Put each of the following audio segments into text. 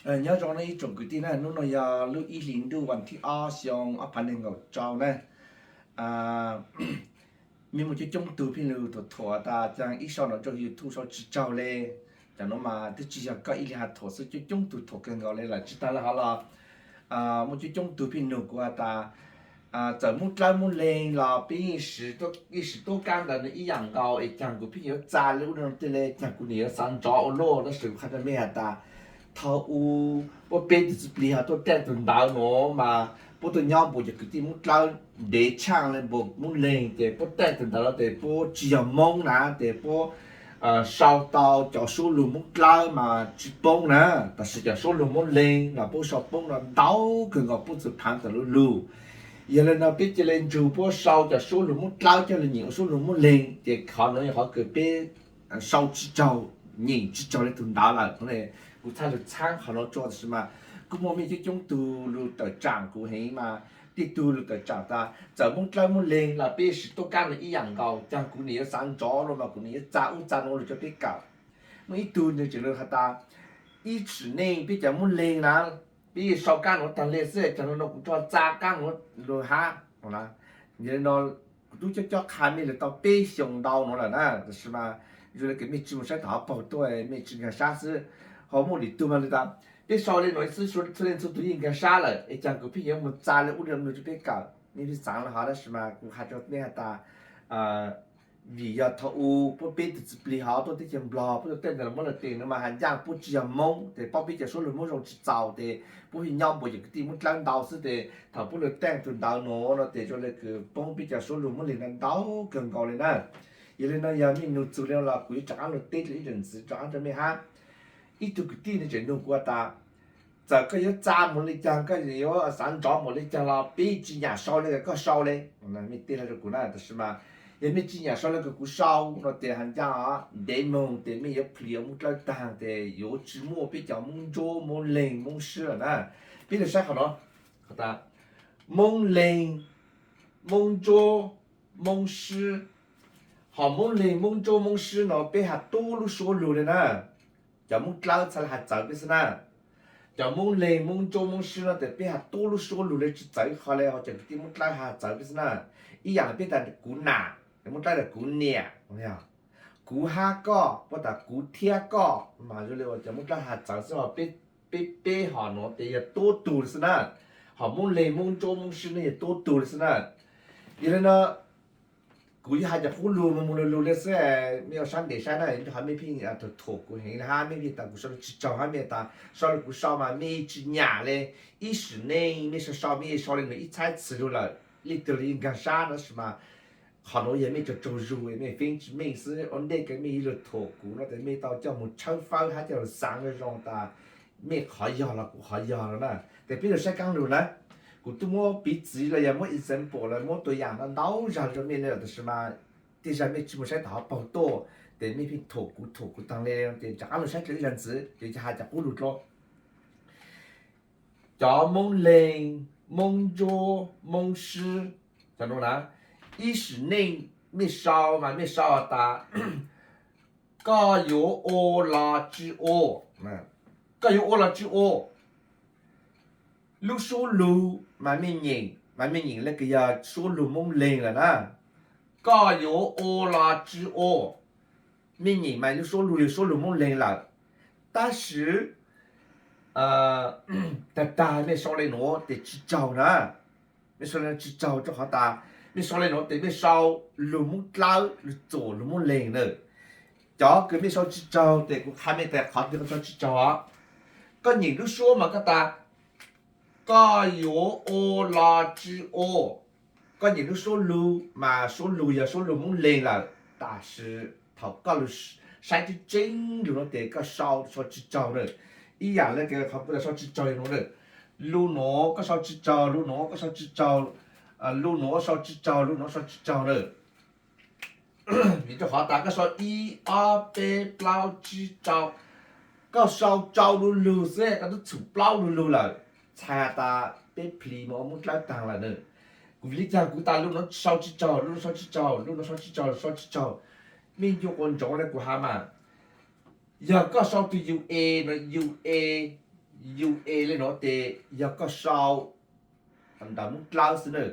Nyob zoo no ib tsoom kwv tij na, hnub no yog lub ib hlis ntuj vas thib ob xyoo ob phav nees nkaum rau na. Mej muaj coob coob tug pheej lug thuam thuam tas caag ib sau no rua YouTube sau tsis tsaug le. Cov nuav mas twb tsis yog koj ib leeg has thuam xwb, coob coob tug thuam kawg nkaus le lawm tsis tag le hov los muaj coob coob tug pheej nug kuv has tas txawm Moob Dlawb Moob Leeg los peb yeej siv tuab kaab ntawd nws ib yaam nkaus es caag kuv pheej yuav txaa le ub le no tej le, caag kuv nim yuav xaav nrov ua luaj. Tab sis kuv qha rua mej has tas thaum u puab peb tug txiv plig ho tuaj taij tug ntawv nuav mas puab tuaj nyob npaum cov kwv tij Moob Dlawb ntev tshaaj le npaum Moob Leeg, ces puab taij tug ntawv los tes puab tsis yog Moob na, tes puab sau tau cov suab lug Moob Dlawb mas tsis poob na, tab sis cov suab lug Moob Leeg los puab sau poob no ntau kawg nkaus, puab txwm phaav tawm lu lug. Yog le no peb ca le nrug puab sau cov suab lug Moob Dlawb coj lug nyeem ua suab lug Moob Leeg, ces qhov nuav yog qhov kws peb sau tsis tsaug, nyeem tsis tsaug le tug ntawv lawm. Kuv txhaj lug txhaab qhov nuav rua, tab sis mas kuj muaj mej coob coob tug lug tawm tsaam kuv heev mas, tej tug lug tawm tsaam tas txawm Moob Dlawb Moob Leeg los peb siv tuab kaab no ib yaam nkaus, caag kuv nim yuav xaav nrov los mas kuv nim yuav txaa ub txaa nuav lug rua peb kawm. Muaj ib tug nwg tseem lug has tas ib sim neej peb cov Moob Leeg na, peb sau kaab nuav taag le xwb, caag nuav no kuv rua txaa kaab nuav lug hab. Yog le no kuv tub cob cob qha mej lug tau peb xyoo ntau nuav lawm na, tab sis mas zoo le kws mej tsis moog saib tom hauv paug tuaj, mej tsis nkaag sab xwb. Ho muaj lwm tug mas lug tas peb sau le nuav xwb, txhua leej txhua tug yeej nkaag sab lawm es caag kuv pheej yuav moog txaa le ub le no rua peb kawm. Mej pheej xaav le hov, tab sis mas kuv has rua mej has tas vim yog thaum u puab peb tug txiv plig hov tuaj teb chaws Nplog, puab tuaj taij ntawm muab lawv tes no mas has ncaaj puab tsis yog Moob, tes paub peb cov suab lug Moob zoo tsis txaus, tes puab pheej nyob npaum cov kwv tij Moob Dlawb ntau xwb, tes thaum puab lug taij tug ntawv nuav no tes zoo le kws poob peb cov suab lug Moob Leeg ntau kawg nkaus le na. Yog le no yog mej nug txug le no los kuv yuav rov qaab lug teb dlua ib zaug ntxiv rov qaab rua mej hab. Ib tug kwv tij nwg tseem nug kuv tas txawm koj yuav txaa moog le caag, koj yuav xaav nrov moog le caag los peb tsis nyam sau le kws koj sau le. Mej teb le rua kuv na, tab sis mas yog mej tsis nyam sau le kws kuv sau no tes has ncaaj ntev moog tes mej yuav plhis Moob Dlawb taag tes yuav tsis muaj peb cov Moob Ntsuab, Moob Leeg, Moob Sib lawm na. Peb lug saib qhov no, Moob Leeg, Moob Ntsuab, Moob Sib. Ho Moob Leeg, Moob Ntsuab, Moob Sib no peb has tub lub suab lug le na. Cov Moob Dlawb txhaj le has txawv peb xwb na. Cov Moob Leeg, Moob Ntsuab, Moob Sib no tes peb has tub lub suab lug le tsis txawv ib qho le, ho cov kwv tij Moob Dlawb has txawv peb xwb na. Ib yaam le peb tas kuv nam, Moob Dlawb tas kuv niam, kuv hab koj, puab tas kuv thiab koj, mas zoo le cov Moob Dlawb has txawv xwb, ho peb, peb hom nuav tes yog tub tug le xwb na. Ho Moob Leeg, Moob Ntsuab, Moob Sib no yog tub tug le xwb na. Yog le no kuv yuav has cov qub lug moog moog lug lug le xwb, mej ua sab ntev saib na, rua qhov mej pheej thuam thuam kuv heev le hab, mej pheej tas kuv sau le tsis tsaug hab, mej tas sau le kuv sau mas mej tsis nyam le. Ib sim neej mej sau sau mej sau le nuav ib txhab txhis lug lawm, leej twg los yeej nkaag sab no, tab sis mas qhov nuav yog mej tsaug tsaug zug, mej feeb tsis meej xwb. Ua ntej kws mej yuav lug thuam kuv no tes mej tau coj moog tshawb fawb hab coj lug xaav zoo tas mej qhov yog los kuv qhov yog no na. Tes peb lug saib kaab lug na, kuv tub muab piv txwv los yog muab example los muab tua yaam no ntau zag rua mej le lawm, tab sis mas tej zag mej tsis moog saib tom hauv paug tuaj, tes mej pheej thuam kuv thuam kuv taag le, tes rov qaab lug saib dlua ib zaug ntxiv tes has cov qub lug dlua. Cov Moob Leeg, Moob Ntsuab, Moob Sib, cov nuav na, ib sim neej mej sau mas mej sau tas koj yuav ua los tsis ua, koj yuav ua los tsis ua. Lub suab lug mas mej nyeem, mas mej nyeem le kws yog suab lug Moob Leeg lawm na. Koj yuav ua los tsis ua, mej nyeem mas lub suab lug yog suab lug Moob Leeg lawm. Tab sis tag tag mej sau le nuav tes tsis tsaug na. Mej sau le nuav tsis tsaug rua qhov tas mej sau le nuav tes mej sau lug Moob Dlawb lug txuam lug Moob Leeg na. Cov kws mej sau tsis tsaug tes kuv qha mej tas qhov twg koj sau tsis tsaug os. Koj nyeem lub suab mas koj tas koj yuav ua los tsis ua. Koj nyeem lub suab lug mas suab lug yog suab lug Moob Leeg lawm, tab sis thaum koj lug saib tseeb tseeb lug no tes koj sau, sau tsis tsaug na. Ib yaam le kws qhov kuv sau tsis tsaug nuav na. Lug nuav koj sau tsis tsaug, lug nuav koj sau tsis tsaug, lug nuav sau tsis tsaug, lug nuav sau tsis tsaug na. Vim rua qhov tas koj sau ib, ob, peb, plaub, tsib, rau, koj sau rau lu lug xwb koj twb txhum plaub lu lug lawm, txhais tas peb plhis moog ua Moob Dlawb taag lawm na. Kuv vim le caag kuv tas lug nuav sau tsis tsaug, lug nuav sau tsis tsaug, lug nuav sau tsis tsaug, sau tsis tsaug? Mej ncu quas ntsoov le kuv has mas, yog koj sau tug U A no, U A, U A li no ces yog koj sau ntawv Moob Dlawb xwb na.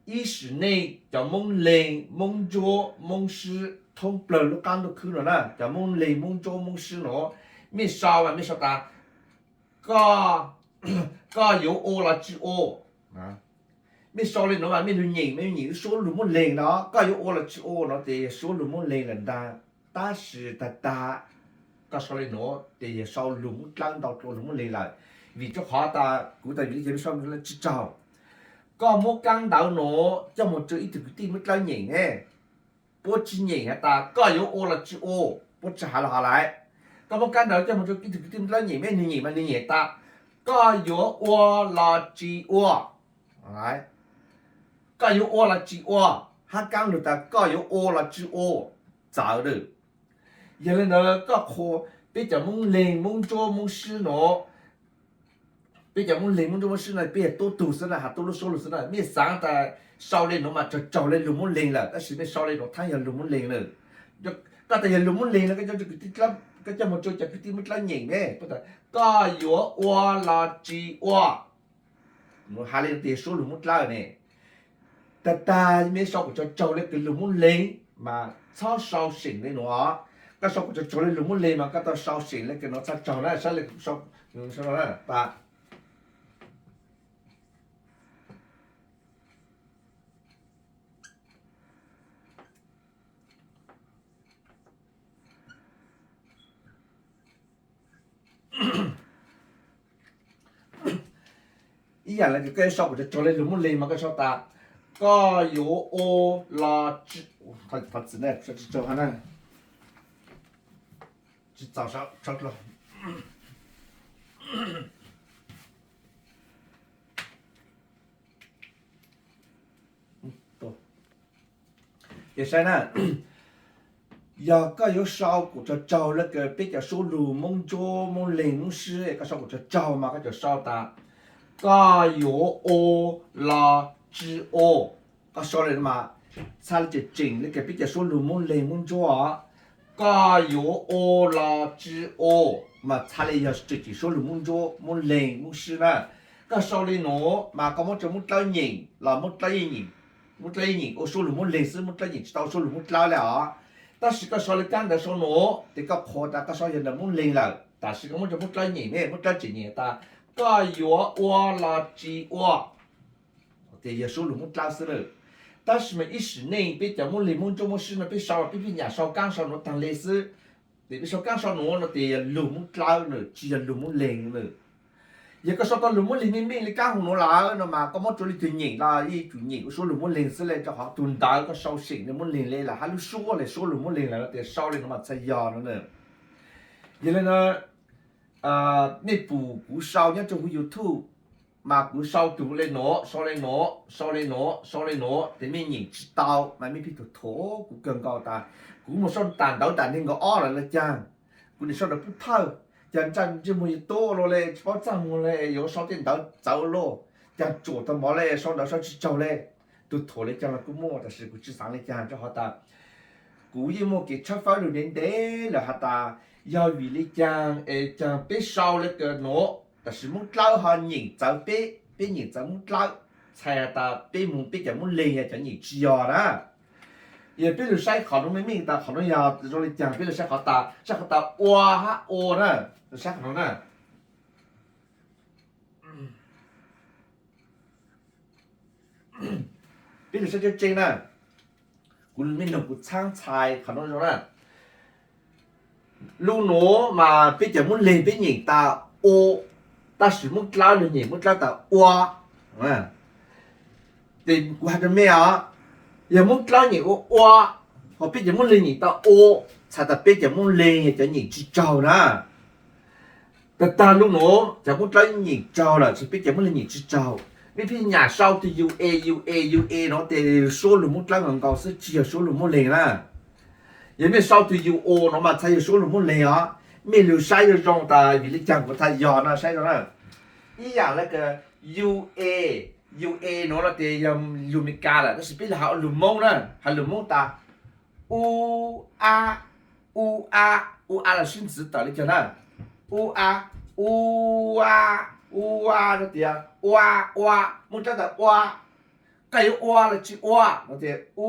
Ib sim neej cov Moob Leeg, Moob Ntsuab, Moob Sib thoob plaws lub qab ntuj khwb no na, cov Moob Leeg, Moob Ntsuab, Moob Sib no, mej sau mas mej sau tas koj, koj yuav ua los tsis ua. Mej sau li no mas mej lug nyeem, mej nyeem lub suab lug Moob Leeg no, koj yuav ua los tsis ua no ces suab lug Moob Leeg lawm ntag. Tab sis tag tag koj sau li no ces yog sau lug Moob Dlawb ntau dlua lug Moob Leeg lawm. Vim rau qhov tas kuv tas vim li cas mej sau tsis tsaug. Koj muab kab ntawv no coj mus rau ib tug kwv tij Moob Dlawb nyeem ne, puab tsis nyeem has tas koj yuav ua los tsis ua, puab tsis has los hov lawm. Koj muab kab ntawv coj mus rau ib tug kwv tij Moob Dlawb nyeem, mej nws nyeem mas nws nyeem tas koj yuav ua los tsis ua. Koj yuav ua los tsis ua, hab kab lug tas koj yuav ua los tsis ua, txawv lawm. Yog li ntawd koj qhuas peb cov Moob Leeg, Moob Ntsuab, Moob Sib no, peb cov Moob Leeg, Moob Ntsuab, Moob Sib no peb yog tuab tug xwb na, has tuab lub suab lug xwb na. Mej xaav tas sau li no mas tsaug tsaug le lug Moob Leeg lawm, tab sis mej sau li no thaab yog lug Moob Leeg lawm. Koj tas yog lug Moob Leeg no koj coj mus rau cov kwv tij Moob Dlawb nyeem ne, koj yuav ua los tsis ua, has li no tias suab lug Moob Dlawb ne. Tag tag mej sau kuas tsaug tsaug le kws lug Moob Leeg mas txhob sau seem li no. Koj sau kuas tsaug tsaug le lug Moob Leeg mas koj tau sau seem le kws no txhob tsaug na, saib le kws sau, sau na. Ib yaam le kws koj yuav sau kuas tsaug tsaug le lug Moob Leeg mas koj sau tas koj yuav ua los tsis, tsis txaus, ces saib na, yog koj yuav sau kuas tsaug tsaug le kws peb cov suab lug Moob Ntsuab, Moob Leeg, Moob Sib, koj sau kuas tsaug tsaug mas koj cov sau tas koj yuav ua los tsis ua. Koj sau le no mas txhaj le tseem tseem le kws peb cov suab lug Moob Leeg, Moob Ntsuab os. Koj yuav ua los tsis ua mas txhaj le yog tseem tseem suab lug Moob Ntsuab, Moob Leeg, Moob Sib na. Koj sau li no mas koj muab rau Moob Dlawb nyeem los Moob Dlawb yeej nyeem, Moob Dlawb yeej nyeem ua suab lug Moob Leeg xwb, Moob Dlawb nyeem tsis tau suab lug Moob Dlawb le os. Tab sis koj sau le kab ntawv sau no, ces koj qhuas tas koj sau yog ntawv Moob Leeg lawm, tab sis koj muab rau Moob Dlawb nyeem ne, Moob Dlawb tseem nyeem tas koj yuav ua los tsis ua, ces yog suab lug Moob Dlawb xwb lawm. Tab sis mas ib sim neej peb cov Moob Leeg, Moob Ntsuab, Moob Sib no peb sau, peb pheej nyam sau kab sau no taag le xwb. Ces peb sau kab sau no no ces yog lug Moob Dlawb na, tsis yog lug Moob Leeg na. Yog koj sau tau lug Moob Leeg meej meej le kab hu no lawm no mas koj muab rua leej twg nyeem los yeej tsum nyeem ua suab lug Moob Leeg xwb le, rau qhov tug ntawd koj sau seem le Moob Leeg le lawm, hab lub suab le suab lug Moob Leeg lawm no ces sau le no mas txhaj yog no na. Yog le no, mej pum kuv sau nyob rua huv YouTube, mas kuv sau tug le no, sau le no, sau le no, sau le no, ces mej nyeem tsis tau mas mej pheej thuam thuam kuv kawg nkaus tas kuv moog sau tas ntawv tas neeg nkaus ob lawm le caag, kuv nim sau ntawv Pub Thawj, caag ntsaj ntsej muag yuav tuab luaj le, tsis paub txaj muag le, yuav sau tej ntawv txawv luaj, caag tsuam tau mov le, sau ntawv sau tsis tsaug le. Tug thuam le caag los kuj muaj, tab sis kuv tsis xaav le caag rau qhov tas kuv yeej muaj kev tshawb fawb lug ntev ntev lawm has tas yog vim le caag es caag peb sau le kws nuav, tab sis Moob Dlawb ho nyeem txawv peb, peb nyeem txawv Moob Dlawb, txhais has tas peb moog peb cov Moob Leeg yog cov nyeem tsis yog na. Yog peb lug saib qhov nuav meej meej tas qhov nuav yog zoo le caag, peb lug saib qhov tas, saib qhov tas ua hab ua na, lug saib qhov nuav na. Peb lug saib tseeb tseeb na, kuv mej noog kuv txhaab txhais qhov nuav zoo na. Lub nuav mas peb cov Moob Leeg peb nyeem tas u, tab sis Moob Dlawb lug nyeem Moob Dlawb tas ua. Ces kuv has rau mej os, yog Moob Dlawb nyeem ua ua, ho peb cov Moob Leeg nyeem tas u, txhais tas peb cov Moob Leeg yog cov nyeem tsis tsaug na. Tag tag lub nuav cov Moob Dlawb nyeem tsaug lawm, tsis peb cov Moob Leeg nyeem tsis tsaug. Mej pheej nyam sau tus U A, U A, U A no ces suab lug Moob Dlawb nkaus nkaus xwb, tsis yog suab lug Moob Leeg na. Yog mej sau tus U O no mas txhais yog suab lug Moob Leeg os. Mej lug saib zoo zoo tas vim le caag kuv txhais yog no, saib zoo na. Ib yaam le kws U A, U A no no ces yog lug Amelikas lawm, tab sis peb lug has ua lug Moob na, has lug Moob tas u, a, u, a, u, a los sib ntxwv tawm le caag na. u a, u a, u a no tias ua, ua, Hmoob Dlawb tas ua. Koj yuav ua los tsis ua no tias u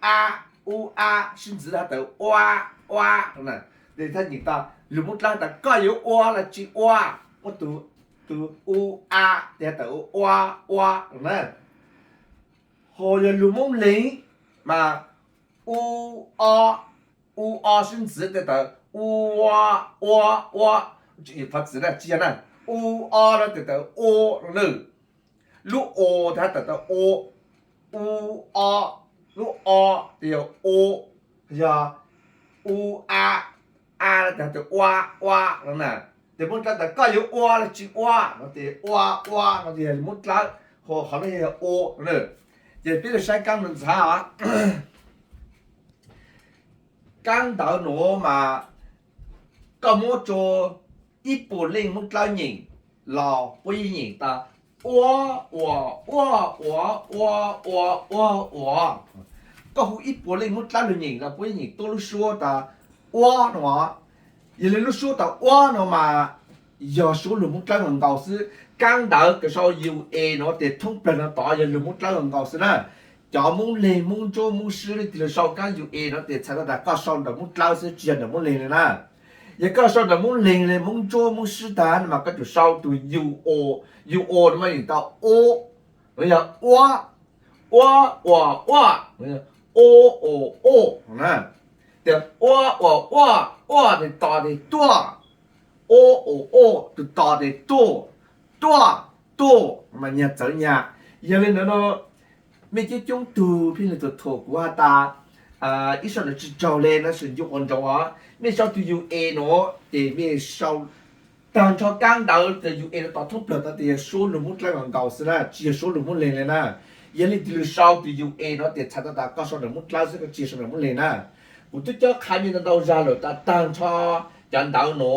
a, u a, sib ntxwv has tas ua, ua no na. Ces thaj nyeem tas lus Hmoob Dlawb tas koj yuav ua los tsis ua, muab tus, tus u a ces has tas ua, ua no na. Ho yog lus Hmoob Leeg mas u o, u o sib ntxwv ces tas ua, ua, ua, tsis yog thov txim na, tsis yog na, u o no ces tas ua no na. Lub o tas tas tas u, u o, lub o ces yog u, yog u a, a no ces tas ua, ua no na. Ces Hmoob Dlawb tas koj yuav ua los tsis ua no ces ua, ua no ces yog lus Hmoob Dlawb, ho qhov no yog u no na. Ces peb los saib kaab ntawv ntxhab os. Kaab ntawv nuav mas koj muab rua ib puas leej Hmoob Dlawb nyeem los puab yeej nyeem tas ua, ua, ua, ua, ua, ua, ua, ua. Koj hu ib puas leej Hmoob Dlawb lug nyeem los puab yeej nyeem tuab lub suab tas ua no. Yog li lub suab tas ua no mas yog suab lug Hmoob Dlawb nkaus nkaus xwb. Kaab ntawv kws sau U A no ces thoob plawg no tod yog lug Hmoob Dlawb nkaus nkaus xwb na. Cov Hmoob Leeg, Hmoob Ntsuab, Hmoob Sib leej twg lug sau kaab U A no ces txhais tau tas koj sau ntawm Hmoob Dlawb xwb tsis yog ntawm Hmoob Leeg li na. Yog koj sau ntawm Hmoob Leeg li Hmoob Ntsuab, Hmoob Sib tag no mas koj tsum sau tus U O, U O no mas yeej tau u, no yog ua, ua, ua, ua, u, o, u na. Tias ua, ua, ua, ua tes tos tes tuaj, o, o, o tus tos tes tuaj, tuaj, tuaj mas nyag txawv nyag. Yog li ntawd no mej coob coob tug pheej lug thuam thuam kuv has tas ib sau ntawv tsis raug le no, sim ncu qhov nroov os, mej sau tus U A no ces mej sau tag nrho kaab ntawv tes U A no tod thoob plawg tod tes yog suab lug Hmoob Dlawb nkaus nkaus xwb na, tsis yog suab lug Hmoob Leeg li na. Yog leej twg lug sau tus U A no tes txhais tau tas koj sau ntawm Hmoob Dlawb xwb, koj tsis yog sau ntawm Hmoob Leeg na. Kuv twb cob qha mej ntau ntau zag lawm tas tag nrho cov ntawv no,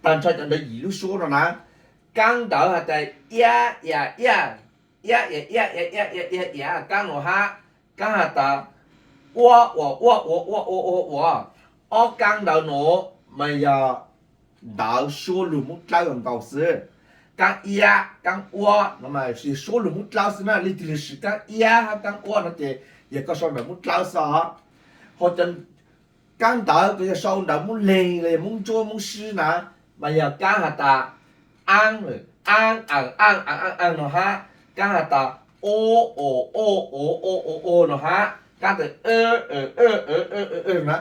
tag nrho cov ntawv yim lub suab no na, kaab ntawv has tas iab, iab, iab, iab, iab, iab, iab, iab, iab, iab, kaab no hab, kaab has tas ua, ua, ua, ua, ua, ua, ua, ua. Ob kaab ntawv no mas yog ntawv suab lug Hmoob Dlawb nkaus xwb. Kaab iab, kaab ua no mas yog suab lug Hmoob Dlawb xwb na, leej twg lug siv kaab iab hab kaab ua no ces yog koj sau ntawm Hmoob Dlawb xwb os. Ho cov kaab ntawv kws yog sau ntawm Hmoob Leeg los yog Hmoob Ntsuab, Hmoob Sib na, mas yog kaab has tas aab, aab, aab, aab, aab, aab no hab, kaab has tas o, o, o, o, o, o, o no hab, kaab tas e, e, e, e, e, e no.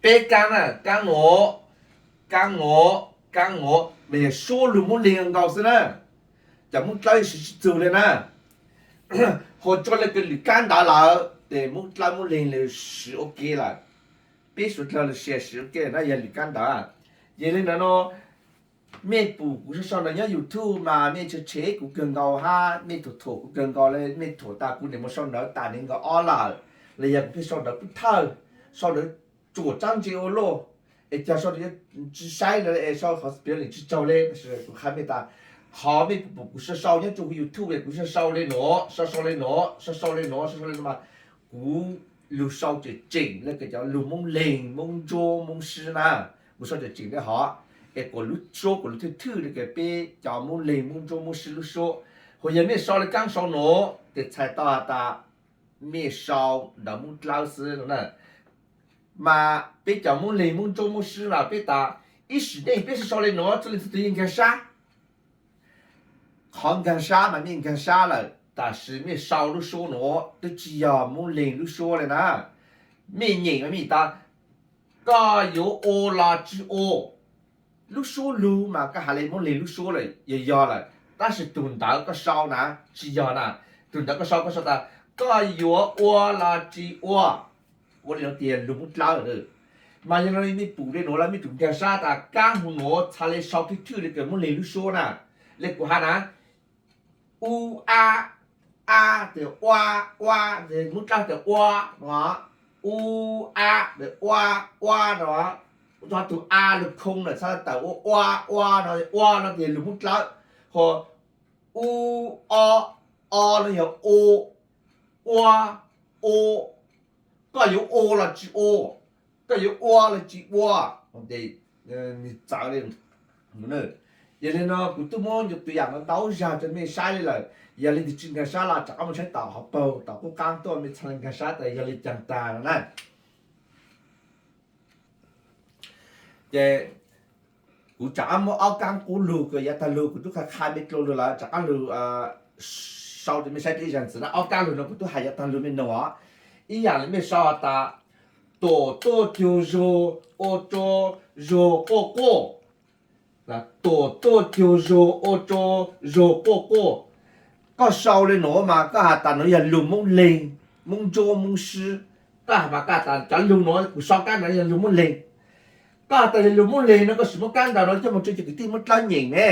Peb kaab na, kaab no, kaab no, kaab no mas yog suab lug Hmoob Leeg nkaus xwb na. Cov Hmoob Dlawb siv tsi txug le na. Ho tso le kws lwm kaab ntawv lawm tes Hmoob Dlawb Hmoob Leeg lawv siv ua ke lawm. Peb suav dlawg lawv siv ua ke na yog lwm kaab ntawv. Yog li ntawd no mej pum kuv sau sau ntawv nyob YouTube mas mej tshev tshev kuv kawg nkaus hab mej thuam thuam kuv kawg nkaus le, mej thuam tas kuv niam mus sau ntawv tas nees nkaum ob lawm, los yog kuv pheej sau ntawv pub thawj, sau ntawv tsuam tsaab ntse ua luaj, es cog sau ntawv tsi saib lawm es sau qhov piav lees tsi tsaug le, tab sis kuv qha mej tas qhov mej pum kuv sau sau nyob rua kuv YouTube es kuv sau sau le nuav, sau sau le nuav, sau sau le nuav, sau sau le nuav mas kuv lug sau tseem tseem le kws cov lug Moob Leeg, Moob Ntsuab, Moob Sib na, kuv sau tseem tseem le hov, es kuas lub suab kuas lug thwj thwj le kws peb cov Moob Leeg, Moob Ntsuab, Moob Sib lub suab. Hos yog mej sau le kaab sau nuav tes txhais tau has tas mej sau ntawv Moob Dlawb xwb no na. Mas peb cov Moob Leeg, Moob Ntsuab, Moob Sib mas peb tas ib sim neej peb sau sau le nuav txhua leej txhua tug yeej nkaag sab. Qhov nkaag sab mas mej nkaag sab lawm, tab sis mej sau lub suab nuav twb tsi yog Moob Leeg lub suab le na. Mej nyeem mas mej tas koj yuav ua los tsis ua. Lub suab lug mas koj has le Moob Leeg lub suab lawm yog yog lawm, tab sis tug ntawv koj sau na tsi yog na. Tug ntawv koj sau, koj sau tas koj yuav ua los tsis ua. Ua le nuav tias lug Moob Dlawb. Mas yog no mej pum le nuav lawm mej tsum nkaag sab tas kaab hu nuav txhad le sau thwj thwj le kws Moob Leeg lub suab na. Le kuv has na, u, a, a tes ua, ua, Moob Dlawb tes ua no, u, a tes ua, ua no, tug a lug khoo lawm txhad tawm ua, ua, ua no, ua no tes lug Moob Dlawb. Ho u, o, o no yog u, ua, u, koj yuav ua los tsis ua, koj yuav ua los tsis ua. Txawv le, Yog li no kuv twb muab tus yam no ntau zag rau mej saib li lawm, yog leej twg tsis nkag siab los rov qab mus saib tom hauv paug tom qub qab tuaj mej txhaj le nkag siab tas yog li cas tag no na. Ces kuv rov qab muab ob kab qub lug kws yav tag lug kuv twb qha qha mej dlua lug lawm rov qab lug sau rau mej saib dlua ib zag ntxiv na. Ob kab lug no kuv twb hais yav tag lug mej noog os. Ib yam li mej sau tas tuam tuaj cuag zuag ua rua zuag quaj quaj, tuam tuaj cuag zuag ua rua zuag quaj quaj. Koj sau li nuav mas koj has tas nuav yog lug Moob Leeg, Moob Ntsuab, Moob Sib. Koj has mas koj has tas cov lug nuav kuv sau kab ntawd yog lug Moob Leeg. Koj has tas yog lug Moob Leeg no koj sim muab kab ntawd no coj moog rua cov kwv tij Moob Dlawb nyeem ne.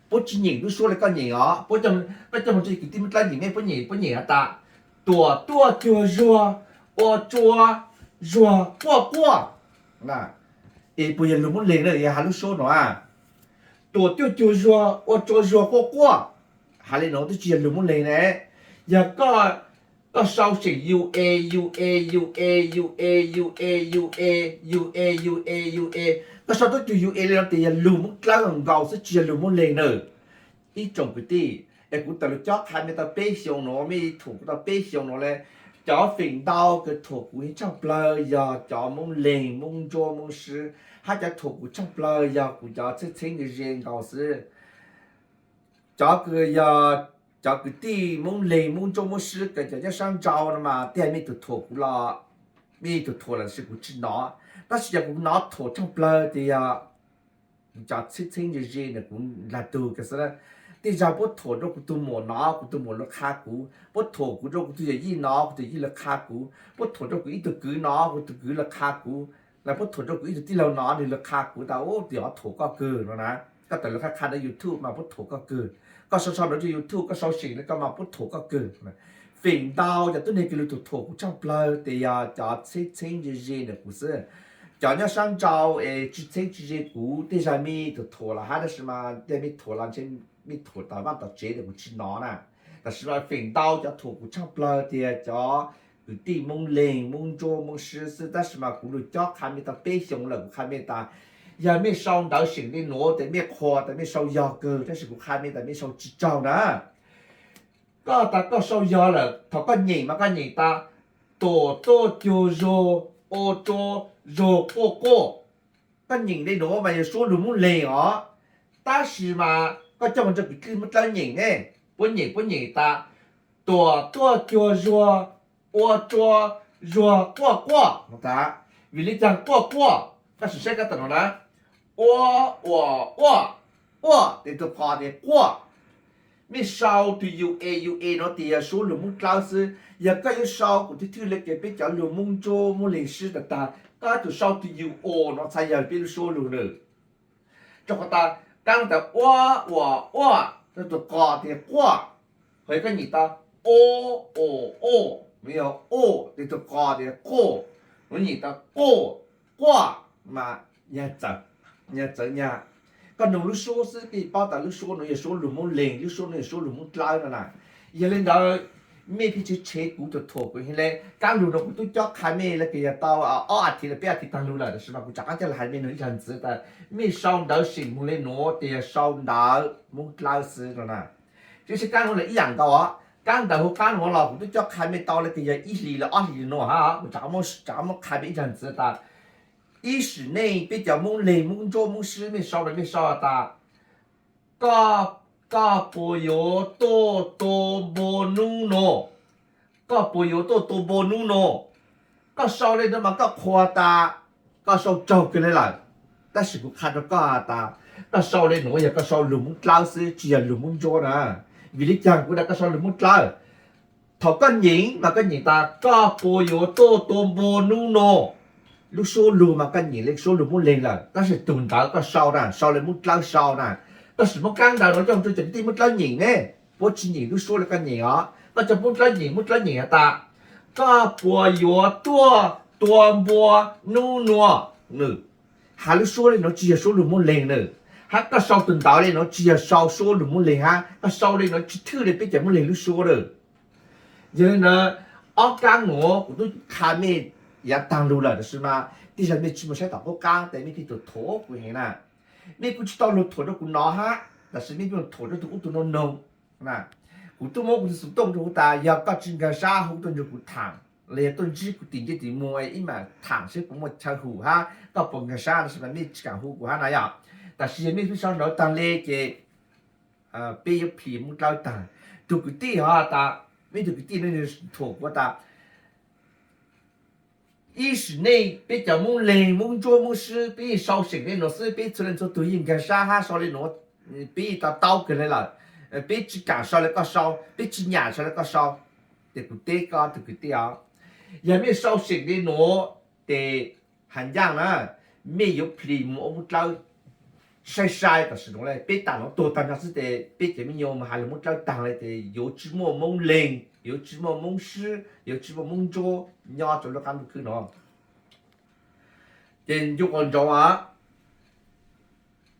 Puab tsis nyeem lub suab le koj nyeem os, puab coj moog rua cov kwv tij Moob Dlawb nyeem ne, puab nyeem, puab nyeem has tas tuam tuaj cuag zuag ua rua zuag quaj quaj. Es puas yog lug Moob Leeg na, yog has lub suab no a, tuam tuaj cuag zuag ua rua zuag quaj quaj. Has li no twb tsis yog lug Moob Leeg ne. Yog koj, koj sau seem ua, ua, ua, ua, ua, ua, ua, ua, ua, ua, ua, koj sau tuaj cuag ua li no tes yog lug Moob Dlawb nkaus xwb tsis yog lug Moob Leeg na. Ib tsoom kwv tij, es kuv tawm lug cob qha mej tau peb xyoo no, mej thuam kuv tau peb xyoo no le. Cov feem ntau kws thuam kuv tshaaj plawg yog cov Moob Leeg, Moob Ntsuab, Moob Sib, hab cov thuam kuv tshaaj plawg yog kuv cov txheeb txheeb ze ze nkaus xwb. Cov kws yog cov kwv tij Moob Leeg, Moob Ntsuab, Moob Sib kws cov nyob saab nrau no mas tej mej tug thuam kuv los, mej tug thuam los sis kuv tsis nov. Tab sis yog kuv nov thuam tshaaj plawg tes yog cov txheeb txheeb ze ze ntawm kuv ntag tug kawg xwb. Tej zag puab thuam rua kuv tug muam nov, kuv tug muam lug qha kuv, puab thuam kuv rua kuv tug yawm yij nov, kuv tug yawm yij lug qha kuv, puab thuam rua kuv ib tug kwv nov, kuv tug kwv lug qha kuv, los puab thuam rua kuv ib tug tij laug nov, nwg lug qha kuv tas ub, tus yog thuam koj kawg no na. Koj tawm lug qha qha rua YouTube mas puab thuam koj kawg. Koj sau sau ntawv rua YouTube, koj sau seem le koj mas puab thuam koj kawg. Feem ntau cov tuab neeg kws lug thuam thuam kuv tshaaj plawg tes yog cov txheeb txheeb ze ze ntawm kuv xwb. Cov nyob saab nrau es tsis txheeb tsis ze kuv tej zag mej tug thuam los hab, tab sis mas tej mej thuam los ntshe mej thuam tom vaj tom tsev tes kuv tsis nov na. Tab sis mas feem ntau cov thuam kuv tshaaj plawg tias cov kwv tij Moob Leeg, Moob Ntsuab, Moob Sib xwb, tab sis mas kuv lug cob qha mej tau peb xyoo lawm kuv qha mej tas, yog mej sau ntawv seem le nuav tes mej qhuas tas mej sau yog kawg, tab sis kuv qha mej tas mej sau tsis tsaug na. Koj tas koj sau yog lawm, thaum koj nyeem mas koj nyeem tas tuam tuaj cuag zuag ua rua zuag quaj quaj. Koj nyeem le nuav mas yog suab lug Moob Leeg os, tab sis mas koj coj moog rua kwv tij Moob Dlawb nyeem ne, puab nyeem, puab nyeem tas tuam tuaj cuag zuag ua rua zuag quaj quaj no tas. Vim le caag quaj quaj? Koj sim saib kab tom no na, ua, ua, ua, ua tes tug qos tes quaj. Mej sau tug ua, ua no tes yog suab lug Moob Dlawb xwb. Yog koj yuav sau kuv twb thwj le kws peb cov lug Moob Ntsuab, Moob Leeg Sib tag tag, koj yuav tsum sau tug ua no txhad yog peb lub suab lug na. Rua qhov tas kab tas ua, ua, ua, tug qos tes quaj. Hos yog koj nyeem tas o, o, o, nws yog o, tes tug qos tes quaj. Nws nyeem tas quaj, quaj, mas nyag txawv, nyag txawv nyag. Koj noog lub suab xwb peb paub tas lub suab nuav yog suab lug Moob Leeg, lub suab nuav yog suab lug Moob Dlawb no na. Yog le ntawd mej pheej tshev tshev kuv tug thuam kuv heev le. Kab lug no kuv tub cob qha mej le kws yog tau ob as thiv los peb as thiv taag lug lawm, tab sis mas kuv rov qab coj los hais mej noog ib zag ntxiv tas mej sau ntawv seem moog le nuav tes yog sau ntawv Moob Dlawb xwb no na. Tib si kab nuav lawm ib yaam nkaus os. Kab ntawv huv qab nuav los kuv tub cob qha mej tau le kws yog ib hlis los ob hlis nuav hab, kuv rov qab muab qha mej ib zag ntxiv tas ib sim neej peb cov Moob Leeg, Moob Ntsuab, Moob Sib mej sau los mej sau tas koj, koj puas yuav tuaj tua npua nub no? Koj puas yuav tuaj tua npua nub no? Koj sau le nuav mas koj qhuas tas koj sau raug kawg le lawm. Tab sis kuv qha rua koj tas koj sau le nuav yog koj sau lug Moob Dlawb xwb tsis yog lug Moob Ntsuab na. Vim le caag kuv tas koj sau lug Moob Dlawb? Thaum koj nyeem mas koj nyeem tas koj puas yuav tuaj tua npua nub no? Lub suab lug mas koj nyeem le suab lug Moob Leeg lawm, tab sis tug ntawv koj sau na sau le Moob Dlawb sau na. Koj sim muab kab ntawv no coj rua cov kwv tij Moob Dlawb nyeem ne, puab tsis nyeem lub suab le koj nyeem os. Koj coj Moob Dlawb nyeem, Moob Dlawb nyeem has tas koj puas yuav tuaj tua npua nub nua? Has lub suab le nuav tsis yog suab lug Moob Leeg na. Hab koj sau tug ntawv le nuav tsis yog sau suab lug Moob Leeg hab, koj sau le nuav tsis thwj le peb cov Moob Leeg lub suab lawm. Yog le ntawd ob kab nuav kuv tub qha mej yav taag lug lawm, tab sis mas tej zag mej tsis moog saib tom qub qab tes mej pheej tug thuam kuv heev na. Mej kuj tsi tau lug thuam rua kuv nov hab, tab sis mej kuj thuam rua tug ub tug no noog. Kuv tub muab kuv tug xov tooj rua huv tas, yog koj tsi nkaag sab hu tuaj nrug kuv thaam, los yog tuaj ntsib kuv tim ntsej tim muag ib mam thaam seb puas muaj chaw hum hab koj puas nkaag sab, tab sis mas mej tsi kaam hu kuv hab na yom. Tab sis yog mej pib sau ntawv taag le ces peb yuav plhis Moob Dlawb taag. Tug kwv tij hov tas, mej tug kwv tij no nwg thuam kuv tas, ib sim neej peb cov Moob Leeg, Moob Ntsuab, Moob Sib peb yeej sau seem le nuav xwb, peb txhua leej txhua tug yeej nkaag sab hab sau le nuav, peb yeej to taub kawg le lawm, peb tsi kaam sau le koj sau, peb tsi nyam sau le koj sau. Ces kuv teb koj tug kwv tij os, yog mej sau seem le nuav ces has ncaaj na, mej yuav plhis moog ua Moob Dlawb sai sai tam sim nuav le. Peb tam nuav tuag taag nrho xwb ces peb cov me nyuam moog has lug Moob Dlawb taag le ces yuav tsi muaj Moob Leeg, yuav tsi muaj Moob Sib, yuav tsi muaj Moob Ntsuab nyob rua lub qaab ntuj khwb nuav. Ces ncu quas ntsoov os,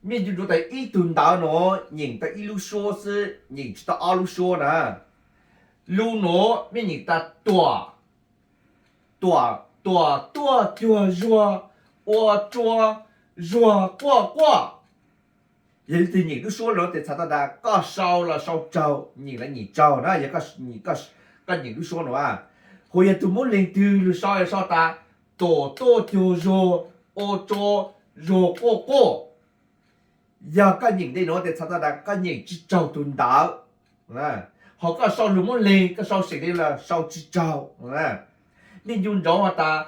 mej ncu ntsoov tas ib tug ntawv nuav nyeem tau ib lub suab xwb, nyeem tsi tau ob lub suab na. Lub nuav mej nyeem tas tuam, tuam, tuam tuaj cuag zuag, ua rua, zuag quaj quaj. Yog leej twg nyeem lub suab nuav tes txhais tau tas koj sau los sau tsaug, nyeem los nyeem tsaug na, yog koj nyeem lub suab nuav. Hos yog tug Moob Leeg twg lug sau, sau tas tuam tuaj cuag zuag, ua rua, zuag quaj quaj. Yog koj nyeem le nuav tes txhais tau tas koj nyeem tsi tsaug tug ntawv. Hos koj sau lug Moob Leeg, koj sau seem le los sau tsi tsaug. Mej ncu ntsoov has tas